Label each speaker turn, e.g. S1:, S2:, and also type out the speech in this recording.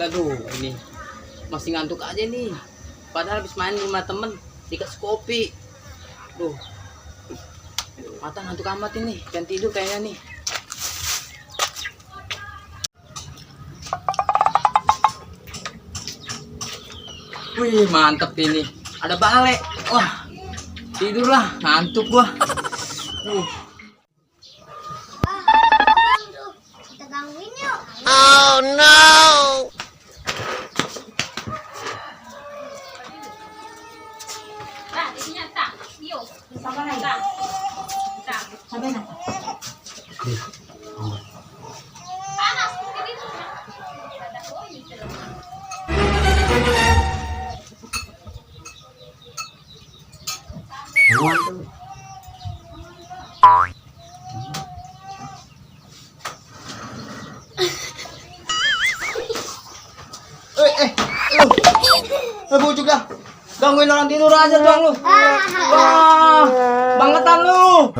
S1: Aduh, ini masih ngantuk aja nih. Padahal habis main sama temen dikasih kopi. Duh, mata ngantuk amat ini. Jangan tidur kayaknya nih. Wih, mantep ini. Ada balek. Wah, tidurlah. Ngantuk gua.
S2: Kita gangguin yuk.
S3: Oh no!
S1: Lu bujuk dah. Gangguin orang tidur aja doang lu. Wah, bangetan lu.